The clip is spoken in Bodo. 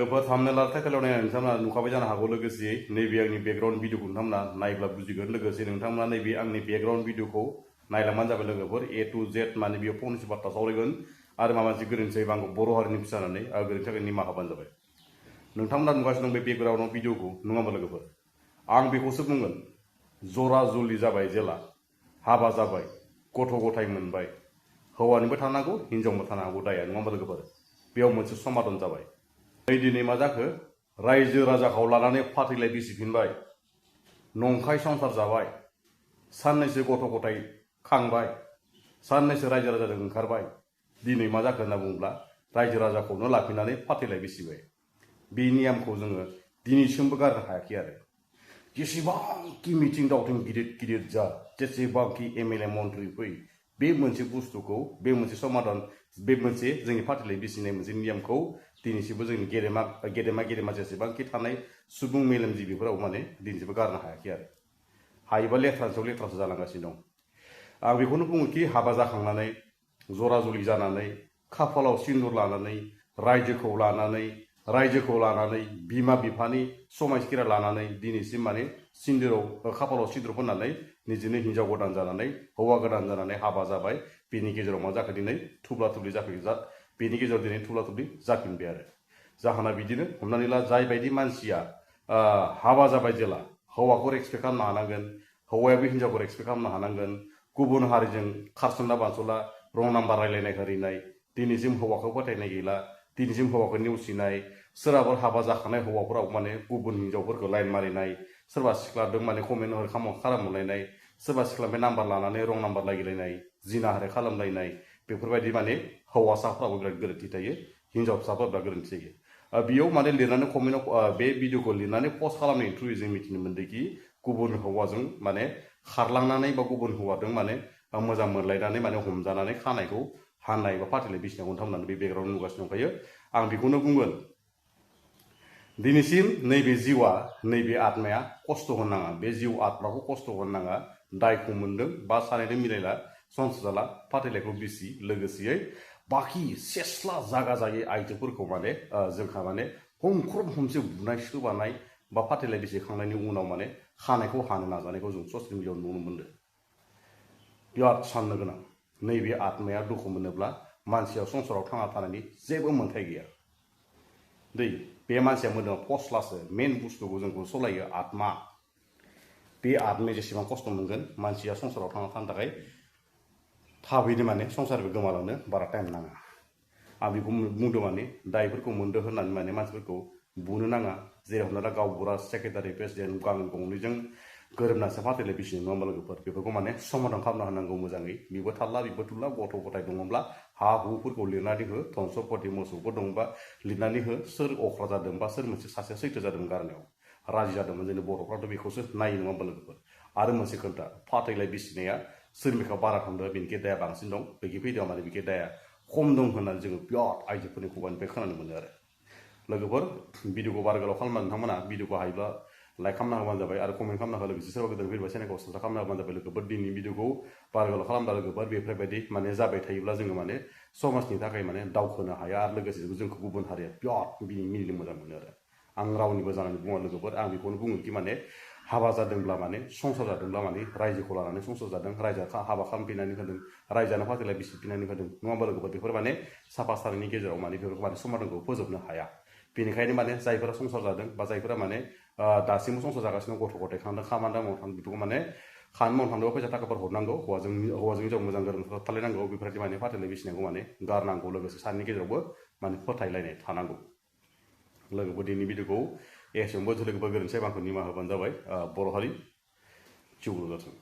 लोगोफोर थामनेल आर्टिकेलाव नायनानै नोंथांमोना नुखाबाय जानो हागौ लोगोसेयै नैबे आंनि बेकग्राउन्ड भिडिअखौ नोंथांमोना नायब्ला बुजिगोन लोगोसे नोंथांमोना नैबे आंनि बेकग्राउन्ड भिडिअखौ नायलांबानो जाबाय लोगोफोर ए टु जेड माने बेयाव फंनैसो बाथ्रा सावरायगोन आरो माबा मोनसे गोरोन्थि जायोबा आंखौ बर' हारिनि फिसा होननानै गोरोन्थि थाखाय निमाहा होबानो जाबाय। नोंथांमोना नुगासिनो दं बे बेकग्राउन्डआव भिडिअखौ नङा होमबा लोगोफोर आं बेखौसो बुंगोन जरा जुलि जाबाय जेला हाबा जाबाय गथ' गथाय मोनबाय हौवानिबो थानांगौ हिनजावनिबो थानांगौ दाया नङा होमबा लोगोफोर बेयाव मोनसे समाधान जाबाय। दिनै मा जाखो रायजो राजाखौ लानानै फाथैलाय बिसिफिनबाय नंखाय संसार जाबाय साननैसो गथ' गथाय खांबाय साननैसो रायजो राजाजों ओंखारबाय दिनै मा जाखो होनना बुङोब्ला रायजो राजाखौनो लाफिननानै फाथैलाय बिसिबाय। बे नियमखौ जोङो दिनैसिमबो गारनो हायाखै आरो जेसेबांखि मिथिं दावथिं गिदिर गिदिर जा जेसेबांखि एमएलए मन्त्रि फै बे मोनसे बुस्थुखौ बे मोनसे समाधान बे मोनसे जोंनि फाथैलाय बिसिनाय मोनसे नियमखौ दिनैसिमबो जोंनि गेदेमा जेसेबांखि थानाय सुबुं मेलेमजिबिफोराव माने दिनैसिमबो गारनो हायाखै आरो हायोबा लेथ्रानि लेथ्रासो जालांगासिनो दं। आं बेखौनो बुङो कि हाबा जाखांनानै जरा जुलि जानानै खाफालाव सिन्दुर लानानै रायजोखौ लानानै बिमा बिफानि समायखिरा लानानै दिनैसिम माने खाफालाव सिन्दुर फोननानै निजेनो हिनजाव गोदान जानानै हौवा गोदान जानानै हाबा जाबाय बेनि गेजेराव मा जाखो दिनै थुब्ला थुब्लि बेनि गेजेराव दिनै थुब्ला थुब्लि जाफिनबाय आरो जाहोना बिदिनो हमनानै ला जायबायदि मानसिया हाबा जाबाय जेला हौवाखौ रेसपेक्ट खालामनो हानांगोन हौवायाबो हिनजावखौ रेसपेक्ट खालामनो हानांगोन गुबुन हारिजों खारसनना बारस'ला रं नाम्बार रायलायनाय हरिनाय दिनैसिम हौवाखौ फोथायनाय गैला दिनैसिम हौवाखौ नेवसिनाय सोरहाबा हाबा जाखानाय हौवाफोराव माने गुबुन हिनजावफोरखौ लाइन मारिनाय सोरबा सिख्लादों माने कमेन्ट खालामहरलायनाय सोरबा सिख्लानिफ्राय नाम्बार लानानै रं नाम्बार लागिलायनाय जिनाहारि खालामलायनाय बेफोरबायदि माने हौवासाफ्राबो बिराद गोरोन्थि थायो हिनजावसाफोरा बिराद गोरोन्थि जायो। बेयाव माने लिरनानै कमेन्टआव बे भिडिअखौ लिरनानै पस्ट खालामनायनि थ्रुयै जों मिथिनो मोन्दोंखि गुबुन हौवाजों माने खारलांनानै बा गुबुन हौवाजों माने मोजां मोनलायनानै माने हमजानानै खानायखौ हाननाय बा फाथैलाय बिसिनायखौ नोंथांमोना बे बेकग्राउन्ड नुगासिनो दंखायो। आं बेखौनो बुंगोन दिनैसिम नैबे जिउआ नैबे आत्माया खस्थ' होनाङा बे जिउ आत्माखौ खस्थ' होनाङा दायखौ मोन्दों बा सानैजों मिलायला संसार जाला फाथैलायखौ बिसि लोगोसेयै बाखि सेस्ला जागा जायै आइजोफोरखौ माने जोंहा माने हमख्रम हमसे बुनाय सोबानाय बा फाथैलाय बिसिखांनायनि उनाव माने खानायखौ हानो नाजानायखौ जों ससियेल मिडियाआव नुनो मोन्दों। बिराद साननो गोनां नैबे आत्माया दुखु मोनोब्ला मानसिया संसाराव थांना थानायनि जेबो मोन्थाय गैया। बे मानसिया मोदोमाव फस्लासो मेन बुस्थुखौ जोंखौ सलायो आत्मा बे आत्माया जेसेबां खस्थ' मोनगोन मानसिया संसाराव थांना थानो थाखाय थाबैनो माने संसारबो गोमालांनो बारा टाइम नाङा। आं बेखौ बुंदों माने दायफोरखौ मोन्दों होननानै माने मानसिफोरखौ बुनो नाङा जेरै हमना ला गावबुरा सेक्रेटारि प्रेसिडेन्ट गामि गंनैजों गोरोबनासो फाथैलाय बिसिनो नङा होमबा लोगोफोर बेफोरखौ माने समाधान खालामना होनांगौ मोजाङै बेबो थारला बेबो थुरला गथ' गथाय दङब्ला हा हुफोरखौ लिरनानै हो धन सम्पति मोसौफोर दंबा लिरनानै हो सोर अख्रा जादों बा सोर मोनसे सासेया सैथो जादों गारनायाव राजि जादोंमोन जोंनि बर'फ्राथ' बेखौसो नायो नङा होमबा लोगोफोर। आरो मोनसे खोथा फाथैलाय बिसिनाया सोरनिखा बारा थांदों बेनिखि दाया बांसिन दं बेखि फैदों माने बेखि दाया खम दं होननानै जोङो बिराद आइजोफोरनि खुगानिफ्राय खोनानो मोनो आरो लोगोफोर भिडिअखौ बारा गोलाव खालामना नोंथांमोना भिडिअखौ हायोब्ला लाइक खालामना होबानो जाबाय आरो कमेन्ट खालामना हो लोगोसे सोरबा गोदान फैयोबा चेनेलखौ साबसक्राइब खालामना होबानो जाबाय लोगोफोर दिनैनि भिडिअखौ बारा गोलाव खालामना लोगोफोर बेफोरबायदि माने जाबाय थायोब्ला जोङो माने समाजनि थाखाय माने दावखोनो हाया आरो लोगोसे जोंखौ गुबुन हारिया बिराद मिनिनो मोजां मोनो आरो आं रावनिबो जानानै बुङा लोगोफोर आं बेखौनो बुङो कि माने हाबा जादोंब्ला माने संसार जादोंब्ला माने रायजोखौ लानानै संसार जादों रायजोआ हाबा खालामफिननानै होदों रायजोआनो फाथैलाय बिसिफिननानै होदों नङा होमबा लोगोफोर बेफोर माने साफा सानैनि गेजेराव माने बेफोरखौ माने समाधानखौ फोजोबनो हाया। बेनिखायनो माने जायफोरा संसार जादों बा जायफोरा माने दासिमबो संसार जागासिनो गथ' गथाय खांदों खामानि दामानि थांदों बेफोरखौ माने खामानि मावनो थांदोंबा फैसा थाखाफोर हरनांगौ हौवाजों हिनजाव मोजां गोरों थालायनांगौ बेफोरबायदि माने फाथैलाय बिसिनायखौ माने गारनांगौ लोगोसे सानैनि गेजेरावबो माने फोथायलायनाय थानांगौ। लोगोफोर दिनैनि भिडिअखौ एसेयावनो लोगोफोर गोरोन्थि जायोबा आंखौ निमाहा होबानो जाबाय। बर' हारि जिउ जाथों।